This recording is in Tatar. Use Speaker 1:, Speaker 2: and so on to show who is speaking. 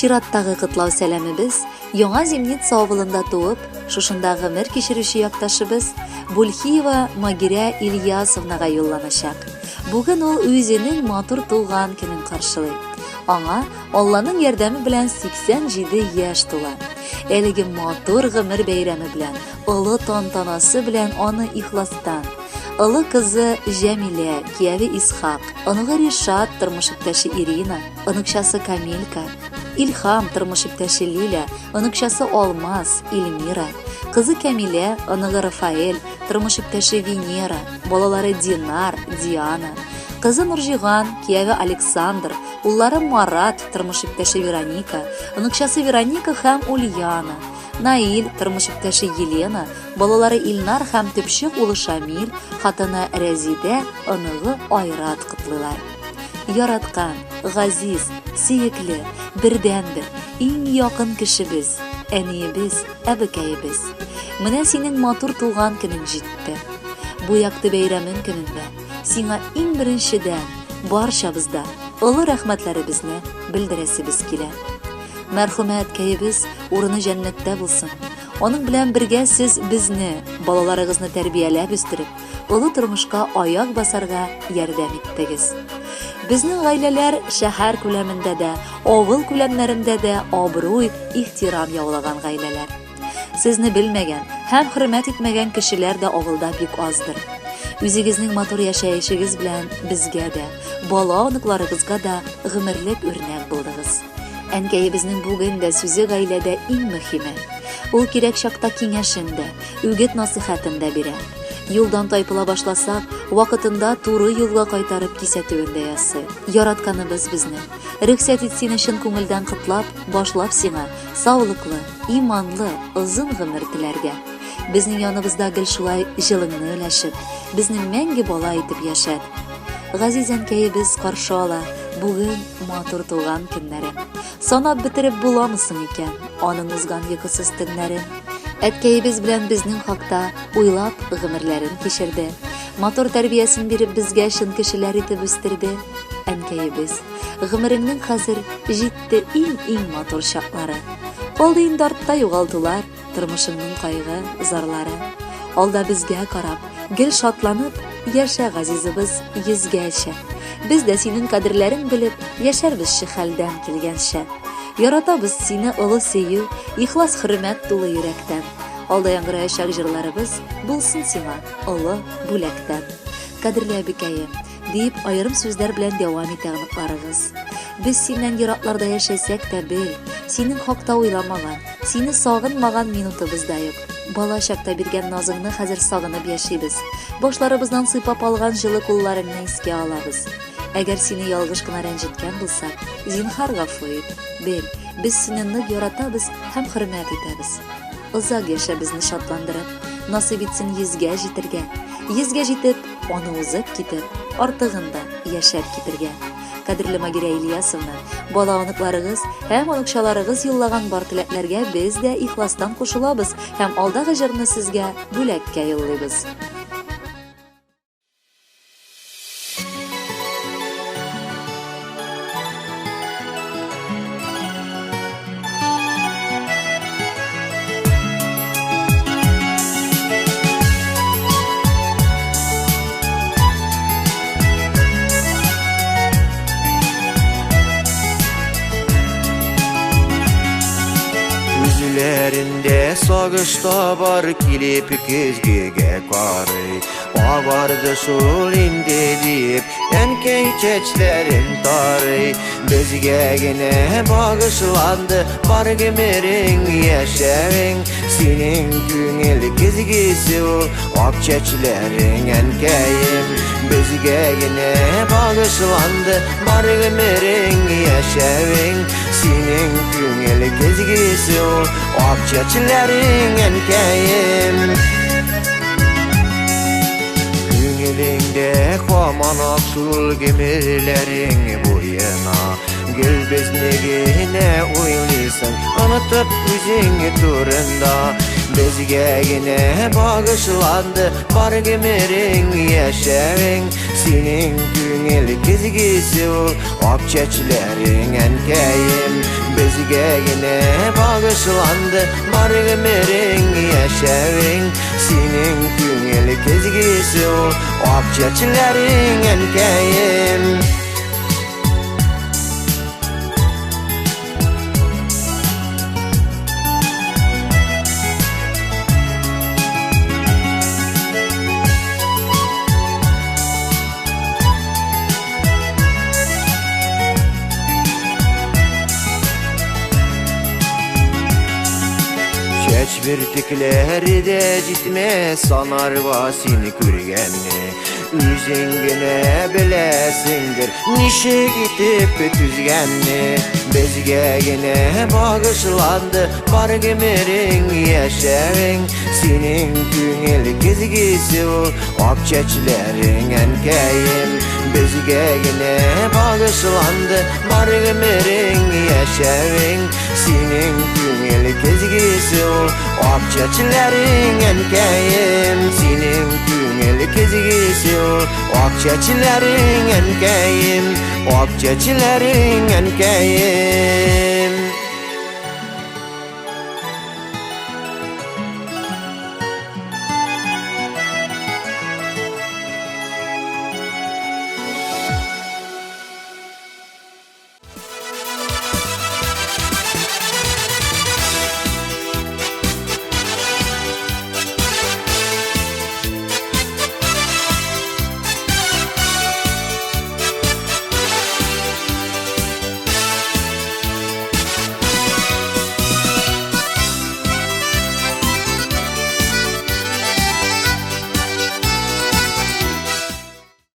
Speaker 1: Чираттагы котлау сәламебез Яңа Зимница авылында туып, шушында гомер кичерүче якташыбыз Бульхиева Магирә Ильясовнага юлланачак. Бүген ул үзенең матур туган көнен каршылый. Аңа Алланың ярдәме белән 87 яшь тула. Әлеге матур гомер бәйрәме белән, олы тантанасы белән аны ихластан Олы кызы Җәмилә, кияве Исхак, оныгы Ришат, тормыш иптәше Ирина, оныкчасы Камилька, Илһам, тормыш иптәше Лиля, оныкчасы Алмаз, Эльмира, кызы Кәмилә, оныгы Рафаэль, тормыш иптәше Венера, балалары Динар, Диана, кызы Нурҗиган, кияве Александр, уллары Марат, тормыш иптәше Вероника, оныкчасы Вероника һәм Ульяна, Наил, тормыш иптәше Елена, балалары Илнар һәм төпчек улы Шамил, хатыны Рәзидә, оныгы Айрат котлыйлар. Яраткан, газиз, сөекле, бердәнбер, иң якын кешебез, әниебез, әбекәебез. Менә синең матур туган көнең җитте. Бу якты бәйрәмең көнендә сиңа иң беренчедән барчабыз да олы рәхмәтләребезне белдерәсебез килә. Мәрхүмә әткәебез урыны җәннәттә булсын. Аның белән бергә сез безне, балаларыгызны тәрбияләп үстереп, олы тормышка аяк басарга ярдәм иттегез. Безнең гаиләләр шәһәр күләмендә дә, авыл күләмнәрендә дә абруй, ихтирам яулаган гаиләләр. Сезне белмәгән һәм хөрмәт итмәгән кешеләр дә авылда бик аздыр. Үзегезнең матур яшәешегез белән безгә дә, бала оныкларыгызга да гомерлек үрнәк булдыгыз. Әнкәебезнең бүген дә сүзе гаиләдә иң мөһиме. Ул кирәк чакта киңәшен дә, үгет-насыйхәтен дә бирә. Юлдан тайпыла башласак, вакытында туры юлга кайтарып кисәтүен дә ясый. Яратканыбыз безне. Рөхсәт ит сине чын күңелдән котлап, башлап сиңа саулыклы, иманлы, озын гомер теләргә. Безнең яныбызда гел шулай җылыңны өләшеп, безне мәңге бала итеп яшәт. Газиз әнкәебез каршы ала бүген матур туган көннәрен. Санап бетереп буламы соң икән аның узган йокысыз төннәрен? Әткәебез белән безнең хакта уйлап гомерләрен кичерде. Матур тәрбиясен биреп безгә чын кешеләр итеп үстерде. Әнкәебез, гомереңнең хәзер җитте иң-иң матур чаклары. Калды инде артта югалтулар, тормышыңның кайгы, зарлары. Алда безгә карап, гел шатланып, яшә, газизыбыз, йөзгәчә. Без дә синең кадерләрең белеп, яшәрбезче хәлдән килгәнчә. Яратабыз сине олы сөю, ихлас хөрмәт тулы йөрәктән. Алда яңгыраячак җырларыбыз булсын сиңа олы бүләктән. Кадерле әбекәем, дип аерым сүзләр белән дәвам итә оныкларыгыз. Без синнән еракларда яшәсәк тә бел, синең хакта уйламаган, сине сагынмаган минутыбыз да юк. Бала чакта биргән назыңны хәзер сагынып яшибез. Башларыбыздан сыйпап алган җылы кулларыңны искә алабыз. Әгәр сине ялгыш кына рәнҗеткән булсак, зинһар гафу ит. Бел, без сине нык яратабыз һәм хөрмәт итәбез. Озак яшә безне шатландырып, насыйп итсен йөзгә җитергә. Йөзгә җитеп, аны узып китеп, артыгын да яшәп китергә. Кадерле Магирә Ильясовна, бала оныкларыгыз һәм оныкчаларыгыз юллаган бар теләкләргә без дә ихластан кушылабыз һәм алдагы җырны сезгә бүләккә юллыйбыз.
Speaker 2: Күзләрендә сагыш та бар, килеп көзгегә карый. Агарды шул инде дип, әнкәй чәчләрен тарый. Безгә генә багышланды бар гомерең, яшәвең. Синең күңел көзгесе ул, ак чәчләрең, әнкәем. Безгә генә багышланды бар гомерең, яшәвең. Синең күңел көзгесе ул, ак чәчләрең, әнкәем. Күңелеңдә һаман ак шул гомерләрең буена. Гел безне генә уйлыйсың, онытып үзең турында. Безгә генә багышланды бар гомерең, яшәвең. Синең күңел көзгесе ул ак чәчләрең, әнкәем. Безгә генә багышланды бар гомерең, яшәвең. Синең күңел көзгесе ул ак чәчләрең, әнкәем. Чәч бөртекләре дә җитмәс санарга сине күргәнне. Үзең генә беләсеңдер ничек итеп түзгәнне. Безгә генә багышланды бар гомерең, яшәвең. Синең күңел көзгесе ул ак чәчләрең, әнкәем. Безгә генә багышланды бар гомерең, яшәвең. Синең күңел көзгесе ул ак чәчләрең, әнкәем. Синең күңел көзгесе ул ак чәчләрең, әнкәем. Ак чәчләрең, әнкәем.